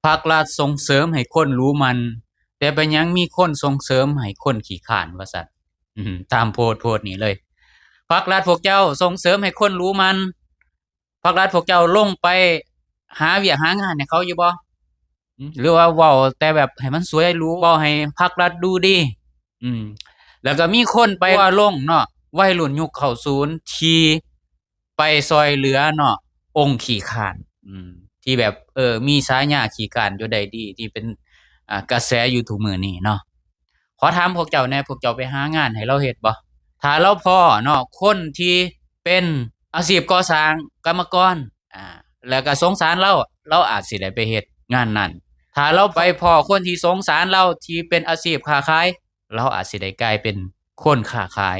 ພັກລັດສົ່ງເສີມໃຫ້ຄົນຫຼູໝັ່ນ, ແຕ່ເປັນຫຍັງມີຄົນສົ່ງເສີມໃຫ້ຄົນຂີ້ຄ້ານວ່າຊັ້ນ. ອືມ ຕາມໂພສ ໂພສນີ້ເລີຍ. ພັກລັດພວກເຈົ້າສົ່ງເສີມໃຫ້ຄົນຫຼູໝັ່ນ, ພັກລັດພວກເຈົ້າລົງໄປຫາວຽກຫາງານໃຫ້ເຂົາຢູ່ບໍ່? ອືມ ຫຼືວ່າເວົ້າແຕ່ແບບໃຫ້ມັນສວຍຫຼູ, ເວົ້າໃຫ້ພັກລັດດູດີ? ອືມ ແລ້ວກໍມີຄົນໄປທັວລົງເນາະ ໄວລຸ້ນຍຸກເກົ້າສິບທີ່ ໄປຊ່ອຍເຫຼືອເນາະ ອົງຂີ້ຄ້ານ ອືມ ທີ່ແບບ ເອີ ມີສາຍາຂີ້ຄ້ານຢູ່ໄດ້ດີ ທີ່ເປັນ ອ່າ ກະແສຢູ່ທຸກມື້ນີ້ເນາະ. ຂໍຖາມພວກເຈົ້າແດ່ ພວກເຈົ້າໄປຫາງານໃຫ້ລາວເຮັດບໍ່? ຖ້າລາວພໍ້ເນາະ ຄົນທີ່ເປັນອາຊີບກໍ່ສ້າງ ກຳມະກອນ ອ່າ ແລ້ວກໍສົງສານລາວ ລາວອາດຊິໄດ້ໄປເຮັດງານນັ້ນ. ຖ້າລາວໄປພໍ້ຄົນທີ່ສົງສານລາວ ທີ່ເປັນອາຊີບຄ້າຂາຍ ລາວອາດຊິໄດ້ກາຍເປັນຄົນຄ້າຂາຍ.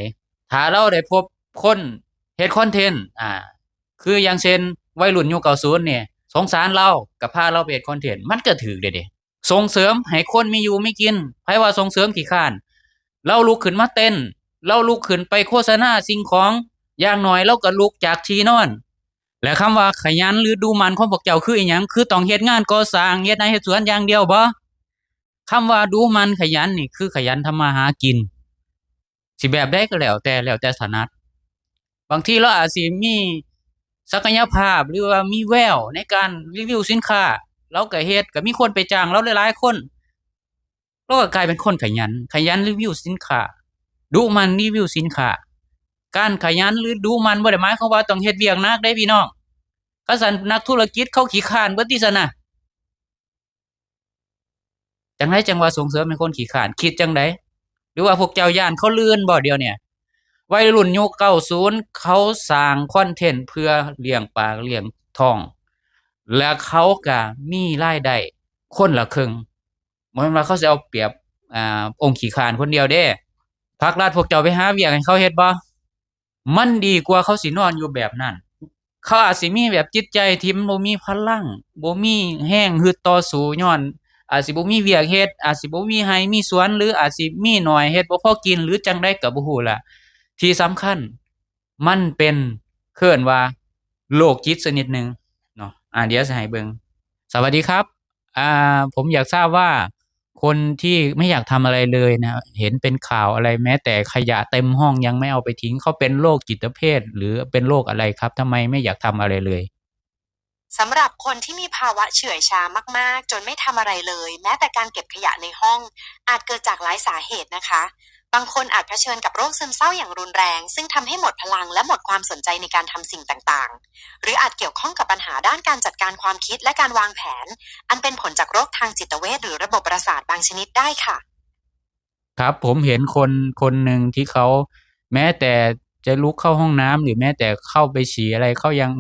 ຖ້າລາວໄດ້ພົບຄົນເຮັດຄອນເທັນ ອ່າ ຄືຢ່າງເຊັ່ນ ໄວລຸ້ນຍຸກເກົ້າສິບນີ້ ສົງສານລາວ ກໍພາລາວໄປເຮັດຄອນເທັນ ມັນກໍຖືກເດ້ເດ. ສົ່ງເສີມໃຫ້ຄົນມີຢູ່ມີກິນ. ໃຜວ່າສົ່ງເສີມຂີ້ຄ້ານ? ລາວລຸກຂຶ້ນມາເຕັ້ນ, ລາວລຸກຂຶ້ນໄປໂຄສະນາສິ່ງຂອງ, ຢ່າງໜ້ອຍລາວກໍລຸກຈາກທີ່ນອນ. ແລະ ຄຳວ່າຂະຫຍັນ ຫຼື ດຸໝັ່ນຂອງພວກເຈົ້າຄືອີ່ຫຍັງ? ຄືຕ້ອງເຮັດງານກໍ່ສ້າງ, ເຮັດໄຮ່ເຮັດສວນຢ່າງດຽວບໍ? ຄຳວ່າດຸໝັ່ນຂະຫຍັນນີ້ ຄືຂະຫຍັນທຳມາຫາກິນ. ຊິແບບໃດກໍແລ້ວແຕ່ ແລ້ວແຕ່ຖະໜັດ. ບາງທີລາວອາດຊິມີສັກກະຍະພາບ ຫຼືວ່າມີແວວໃນການຣີວິວສິນຄ້າ, ລາວກໍເຮັດ, ກໍມີຄົນໄປຈ້າງລາວຫຼາຍໆຄົນ, ລາວກໍກາຍເປັນຄົນຂະຫຍັນ, ຂະຫຍັນຣີວິວສິນຄ້າ, ດຸໝັ່ນຣີວິວສິນຄ້າ. ການຂະຫຍັນ ຫຼື ດຸໝັ່ນບໍ່ໄດ້ໝາຍຄວາມວ່າຕ້ອງເຮັດວຽກໜັກເດ້ພີ່ນ້ອງ. ຄັນຊັ້ນນັກທຸລະກິດເຂົາຂີ້ຄ້ານເບິດຕິຊັ້ນນະ. ຈັ່ງໃດຈັ່ງວ່າສົ່ງເສີມໃຫ້ຄົນຂີ້ຄ້ານ? ຄິດຈັ່ງໃດ? ຫຼືວ່າພວກເຈົ້າຢ້ານເຂົາລື່ນບໍ່ດຽວນີ້? ໄວລຸ້ນຍຸກເກົ້າສິບ ເຂົາສ້າງຄອນເທັນເພື່ອລ້ຽງປາກລ້ຽງທ້ອງ ແລະ ເຂົາກະມີລາຍໄດ້ຄົນລະເຄິ່ງ. ບໍ່ແມ່ນວ່າເຂົາຊິເອົາປຽບ ອ່າ ອົງຂີ້ຄ້ານຄົນດຽວເດ້. ພັກລັດພວກເຈົ້າໄປຫາວຽກໃຫ້ເຂົາເຮັດບໍ່? ມັນດີກວ່າເຂົາຊິນອນຢູ່ແບບນັ້ນ. ເຂົາອາດຊິມີແບບຈິດໃຈທີ່ມັນບໍ່ມີພະລັງ, ບໍ່ມີແຮງຮຶດຕໍ່ສູ້, ຍ້ອນອາດຊິບໍ່ມີວຽກເຮັດ, ອາດຊິບໍ່ມີໄຮ່ມີສວນ ຫຼື ອາດຊິມີໜ້ອຍເຮັດບໍ່ພໍກິນ ຫຼື ຈັ່ງໃດກໍບໍ່ຮູ້ລະ. ທີ່ສຳຄັນ ມັນເປັນ ເອີ້ນວ່າໂລກຈິດຊະນິດໜຶ່ງເນາະ. ອາ ດຽວຊິໃຫ້ເບິ່ງ. ສະຫວັດດີຄັບ. อ่า ผมอยากทราบว่าคนที่ไม่อยากทำอะไรเลยนะ เห็นเป็นข่าวอะไร แม้แต่ขยะเต็มห้องยังไม่เอาไปทิ้ง เขาเป็นโรคจิตเภทหรือเป็นโรคอะไรครับ ทำไมไม่อยากทำอะไรเลย สำหรับคนที่มีภาวะเฉื่อยชามากๆ จนไม่ทำอะไรเลย แม้แต่การเก็บขยะในห้อง อาจเกิดจากหลายสาเหตุนะคะ บางคนอาจเผชิญกับโรคซึมเศร้าอย่างรุนแรง ซึ่งทำให้หมดพลังและหมดความสนใจในการทำสิ่งต่างๆ หรืออาจเกี่ยวข้องกับปัญหาด้านการจัดการความคิดและการวางแผน อันเป็นผลจากโรคทางจิตเวชหรือระบบประสาทบางชนิดได้ค่ะ ครับ ผมเห็นคนคนหนึ่งที่เขาแม้แต่จะลุกเข้าห้องน้ำ หรือแม้แต่เข้าไปฉี่อะไร เขายัง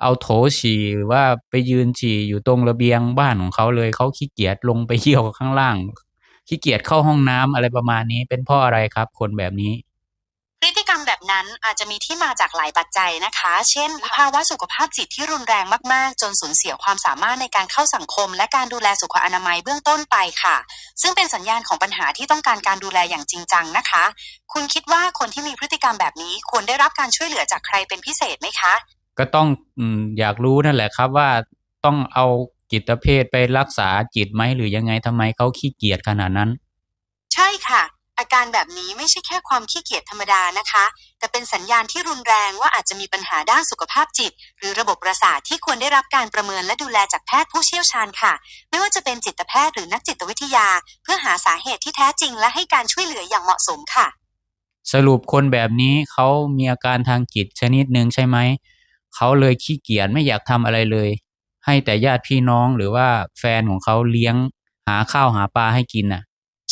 เอาโถฉี่ หรือว่าไปยืนฉี่อยู่ตรงระเบียงบ้านของเขาเลย เขาขี้เกียจลงไปเยี่ยวข้างล่าง ขี้เกียจเข้าห้องน้ำ อะไรประมาณนี้ เป็นเพราะอะไรครับ คนแบบนี้ พฤติกรรมแบบนั้นอาจจะมีที่มาจากหลายปัจจัยนะคะ เช่น ภาวะสุขภาพจิตที่รุนแรงมากๆ จนสูญเสียความสามารถในการเข้าสังคม และการดูแลสุขอนามัยเบื้องต้นไปค่ะ ซึ่งเป็นสัญญาณของปัญหาที่ต้องการการดูแลอย่างจริงจังนะคะ คุณคิดว่าคนที่มีพฤติกรรมแบบนี้ควรได้รับการช่วยเหลือจากใครเป็นพิเศษไหมคะ ก็ต้อง อืม อยากรู้นั่นแหละครับว่าต้องเอาจิตเภทไปรักษาจิตไหม หรือยังไง ทำไมเขาขี้เกียจขนาดนั้น ใช่ค่ะ อาการแบบนี้ไม่ใช่แค่ความขี้เกียจธรรมดานะคะ แต่เป็นสัญญาณที่รุนแรงว่าอาจจะมีปัญหาด้านสุขภาพจิต หรือระบบประสาทที่ควรได้รับการประเมินและดูแลจากแพทย์ผู้เชี่ยวชาญค่ะ ไม่ว่าจะเป็นจิตแพทย์หรือนักจิตวิทยา เพื่อหาสาเหตุที่แท้จริงและให้การช่วยเหลืออย่างเหมาะสมค่ะ สรุปคนแบบนี้เขามีอาการทางจิตชนิดหนึ่งใช่ไหม เขาเลยขี้เกียจไม่อยากทำอะไรเลย ให้แต่ญาติพี่น้องหรือว่าแฟนของเขาเลี้ยง หาข้าวหาปลาให้กินน่ะ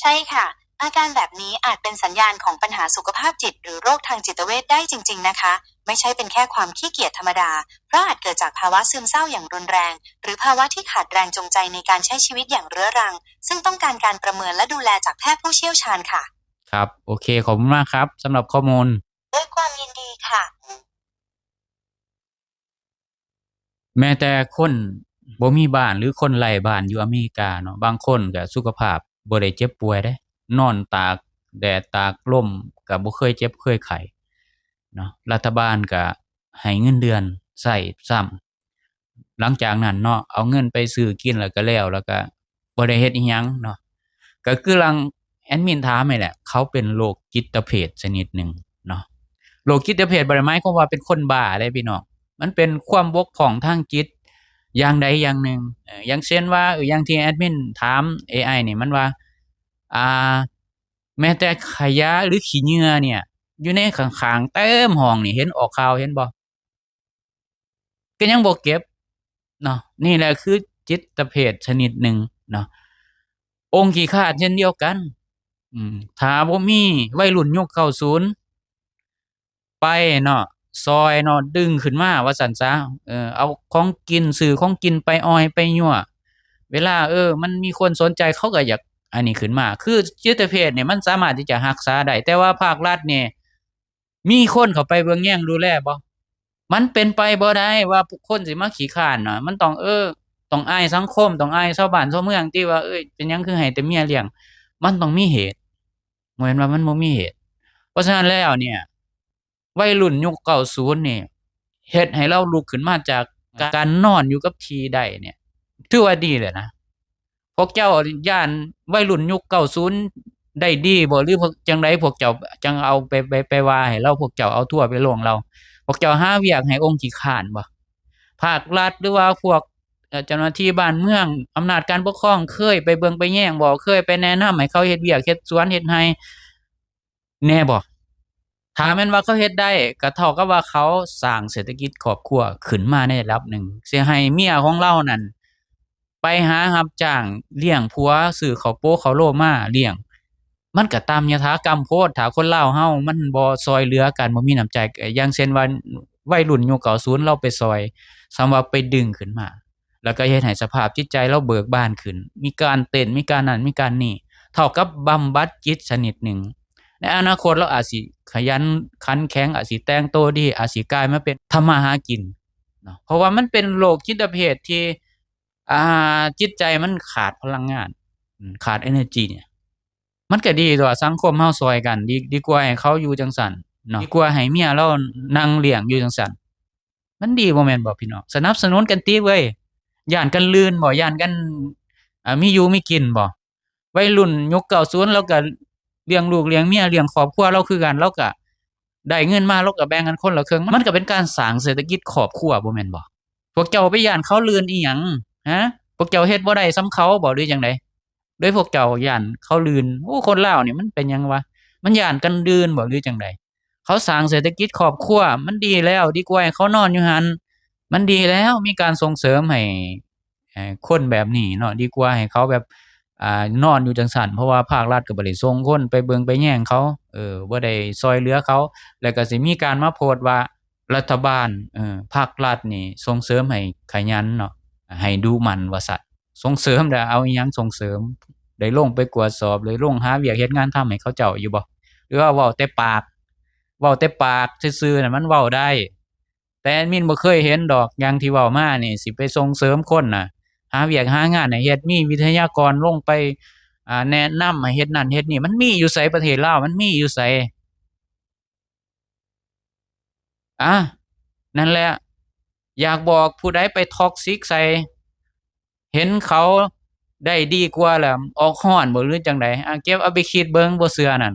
ใช่ค่ะ อาการแบบนี้อาจเป็นสัญญาณของปัญหาสุขภาพจิตหรือโรคทางจิตเวชได้จริงๆ นะคะ ไม่ใช่เป็นแค่ความขี้เกียจธรรมดา เพราะอาจเกิดจากภาวะซึมเศร้าอย่างรุนแรง หรือภาวะที่ขาดแรงจูงใจในการใช้ชีวิตอย่างเรื้อรัง ซึ่งต้องการการประเมินและดูแลจากแพทย์ผู้เชี่ยวชาญค่ะ ครับ โอเค ขอบคุณมากครับ สำหรับข้อมูล ด้วยความยินดีค่ะ แม้แต่คนบ่มีบ้าน หรือคนไร้บ้านอยู่อเมริกาเนาะ บางคนก็สุขภาพบ่ได้เจ็บป่วยเด้ นอนตากแดดตากลมก็บ่เคยเจ็บเคยไข้เนาะ รัฐบาลก็ให้เงินเดือนใช้ซ้ำ ຫຼັງຈາກນັ້ນເນາະ ເອົາເງິນໄປຊື້ກິນແລ້ວກໍແລ້ວ ແລ້ວກໍບໍ່ໄດ້ເຮັດອີ່ຫຍັງເນາະ. ກໍຄືຫຼັງແອດມິນຖາມນີ້ແຫຼະ ເຂົາເປັນໂລກຈິດຕະເພດຊະນິດໜຶ່ງເນາະ. ໂລກຈິດຕະເພດບໍ່ໄດ້ໝາຍຄວາມວ່າເປັນຄົນບ້າເດ້ພີ່ນ້ອງ, ມັນເປັນຄວາມບົກຜ່ອງທາງຈິດຢ່າງໃດຢ່າງໜຶ່ງ. ເອີ ຢ່າງເຊັ່ນວ່າ ເອີ ຢ່າງທີ່ແອດມິນຖາມເອໄອນີ້ ມັນວ່າ ອ່າ ແມ້ແຕ່ຂະຫຍະ ຫຼື ຂີ້ເຫຍື້ອນີ້ ຢູ່ໃນຂ້າງໆເຕັມຫ້ອງນີ້ ເຫັນອອກຂ່າວເຫັນບໍ່? ກໍຍັງບໍ່ເກັບເນາະ. ນີ້ແຫຼະຄືຈິດຕະເພດຊະນິດໜຶ່ງເນາະ. ອົງຂີ້ຄ້ານເຊັ່ນດຽວກັນ ອືມ ຖ້າບໍ່ມີໄວລຸ້ນຍຸກເກົ້າສິບໄປເນາະ ຊ່ອຍເນາະ ດຶງຂຶ້ນມາວ່າຊັ້ນຊະ ເອີ ເອົາຂອງກິນ ຊື້ຂອງກິນໄປອອຍໄປຍົວະ ເວລາ ເອີ ມັນມີຄົນສົນໃຈ ເຂົາກໍຢາກອັນນີ້ຂຶ້ນມາ. ຄືຈິດຕະເພດນີ້ມັນສາມາດທີ່ຈະຮັກສາໄດ້ ແຕ່ວ່າພາກລັດນີ້ ມີຄົນເຂົ້າໄປເບິ່ງແຍງດູແລບໍ່? ມັນເປັນໄປບໍ່ໄດ້ວ່າຄົນຊິມາຂີ້ຄ້ານເນາະ. ມັນຕ້ອງ ເອີ ຕ້ອງອາຍສັງຄົມ ຕ້ອງອາຍຊາວບ້ານຊາວເມືອງຕິວ່າ ເອີຍ ເປັນຫຍັງຄືໃຫ້ແຕ່ເມຍລ້ຽງ? ມັນຕ້ອງມີເຫດ, ບໍ່ແມ່ນວ່າມັນບໍ່ມີເຫດ. ເພາະສະນັ້ນແລ້ວເນຍ ໄວລຸ້ນຍຸກເກົ້າສິບນີ້ ເຮັດໃຫ້ລາວລຸກຂຶ້ນມາຈາກການນອນຢູ່ກັບທີ່ໄດ້ເນຍ ຖືວ່າດີແລ້ວນະ. ພວກເຈົ້າຢ້ານໄວລຸ້ນຍຸກເກົ້າສິບໄດ້ດີບໍ່ ຫຼື ພວກ ຈັ່ງໃດ ພວກເຈົ້າຈັ່ງເອົາໄປ ໄປ ໄປວ່າໃຫ້ລາວ ພວກເຈົ້າເອົາທົວໄປລົງລາວ? ພວກເຈົ້າຫາວຽກໃຫ້ອົງຂີ້ຄ້ານບໍ່? ພາກລັດ ຫຼືວ່າພວກ ເອີ ເຈົ້າໜ້າທີ່ບ້ານເມືອງ ອຳນາດການປົກຄອງ ເຄີຍໄປເບິ່ງໄປແຍງບໍ່? ເຄີຍໄປແນະນຳໃຫ້ເຂົາເຮັດວຽກເຮັດສວນເຮັດໄຮ່ ແນ່ບໍ່? ຖ້າແມ່ນວ່າເຂົາເຮັດໄດ້ ກໍເທົ່າກັບວ່າເຂົາສ້າງເສດຖະກິດຄອບຄົວຂຶ້ນມາໃນລະດັບໜຶ່ງ ຊິໃຫ້ເມຍຂອງລາວນັ້ນໄປຫາຮັບຈ້າງລ້ຽງຜົວ ຊື້ເຂົ້າໂປເຂົ້າໂລມາລ້ຽງ ມັນກໍຕາມຍະຖາກຳໂພດ. ຖ້າຄົນລາວເຮົາມັນບໍ່ຊ່ອຍເຫຼືອກັນ ບໍ່ມີນ້ຳໃຈ ຢ່າງເຊັ່ນວ່າ ໄວລຸ້ນຍຸກເກົ້າສິບ ລາວໄປຊ່ອຍ ສ່ຳວ່າໄປດຶງຂຶ້ນມາ ແລ້ວກໍເຮັດໃຫ້ສະພາບຈິດໃຈລາວເບີກບານຂຶ້ນ ມີການເຕັ້ນ ມີການນັ້ນ ມີການນີ້ ເທົ່າກັບບຳບັດຈິດຊະນິດໜຶ່ງ. ໃນອະນາຄົດລາວອາດຊິຂະຫຍັນຂັນແຂງ ອາດຊິແຕ່ງໂຕດີ ອາດຊິກາຍມາເປັນທຳມາຫາກິນເນາະ. ເພາະວ່າມັນເປັນໂລກຈິດຕະເພດທີ່ ອ່າ ຈິດໃຈມັນຂາດພະລັງງານ ອາ ຂາດເອເນີຈີ ມັນກໍດີຕົວະ ສັງຄົມເຮົາຊ່ອຍກັນ ດີ ດີກວ່າໃຫ້ເຂົາຢູ່ຈັ່ງຊັ້ນເນາະ ດີກວ່າໃຫ້ເມຍລາວນັ່ງລ້ຽງຢູ່ຈັ່ງຊັ້ນ. ມັນດີບໍ່ແມ່ນບໍ່ພີ່ນ້ອງ? ສະໜັບສະໜູນກັນຕິເວີຍ. ຢ້ານກັນລື່ນບໍ່? ຢ້ານກັນ ອ່າ ມີຢູ່ມີກິນບໍ່? ໄວລຸ້ນຍຸກເກົ້າສິບ ລາວກໍລ້ຽງລູກລ້ຽງເມຍ ລ້ຽງຄອບຄົວລາວຄືກັນ ລາວກໍໄດ້ເງິນມາ ລາວກໍແບ່ງກັນຄົນລະເຄິ່ງ. ມັນກໍເປັນການສ້າງເສດຖະກິດຄອບຄົວບໍ່ແມ່ນບໍ່? ພວກເຈົ້າໄປຢ້ານເຂົາລື່ນອີ່ຫຍັງ? ຮະ? ພວກເຈົ້າເຮັດບໍ່ໄດ້ສ່ຳເຂົາບໍ່ ຫຼືຈັ່ງໃດ? ໂດຍພວກເຈົ້າຢ້ານເຂົາລື່ນ. ໂອ້ ຄົນລາວນີ້ມັນເປັນຫຍັງວະ? ມັນຢ້ານກັນລື່ນບໍ່ ຫຼືຈັ່ງໃດ? ເຂົາສ້າງເສດຖະກິດຄອບຄົວ ມັນດີແລ້ວ ດີກວ່າໃຫ້ເຂົານອນຢູ່ຫັ້ນ ມັນດີແລ້ວ. ມີການສົ່ງເສີມໃຫ້ ໃຫ້ຄົນແບບນີ້ເນາະ ດີກວ່າໃຫ້ເຂົາແບບ ອ່າ ນອນຢູ່ຈັ່ງຊັ້ນ ເພາະວ່າພາກລັດກໍບໍ່ໄດ້ສົ່ງຄົນໄປເບິ່ງໄປແຍງເຂົາ ເອີ ບໍ່ໄດ້ຊ່ອຍເຫຼືອເຂົາ ແລ້ວກໍຊິມີການມາໂພດວ່າ ລັດຖະບານ ເອີ ພາກລັດນີ້ສົ່ງເສີມໃຫ້ຂະຫຍັນເນາະ ໃຫ້ດຸໝັ່ນວ່າຊັ້ນ. ສົ່ງເສີມແລ້ວເອົາອີ່ຫຍັງສົ່ງເສີມ? ໄດ້ລົງໄປກວດສອບ ໄດ້ລົງຫາວຽກເຮັດງານທຳໃຫ້ເຂົາເຈົ້າຢູ່ບໍ່? ຫຼືວ່າເວົ້າແຕ່ປາກ? ເວົ້າແຕ່ປາກຊື່ໆນັ້ນມັນເວົ້າໄດ້ ແຕ່ແອດມິນບໍ່ເຄີຍເຫັນດອກ ຢ່າງທີ່ເວົ້າມານີ້ ຊິໄປສົ່ງເສີມຄົນນະ ຫາວຽກຫາງານໃຫ້ເຮັດ ມີວິທະຍາກອນລົງໄປ ອ່າ ແນະນຳໃຫ້ເຮັດນັ້ນເຮັດນີ້ ມັນມີຢູ່ໃສ? ປະເທດລາວມັນມີຢູ່ໃສ? ອາ ນັ້ນແຫຼະ ຢາກບອກຜູ້ໃດໄປທັອກຊິກໃສ່ ເຫັນເຂົາໄດ້ດີກວ່າແລ້ວອອກຮ້ອນບໍ່ ຫຼືຈັ່ງໃດ? ອາ ເກັບເອົາໄປຄິດເບິ່ງ ບໍ່ເຊື່ອນັ້ນ.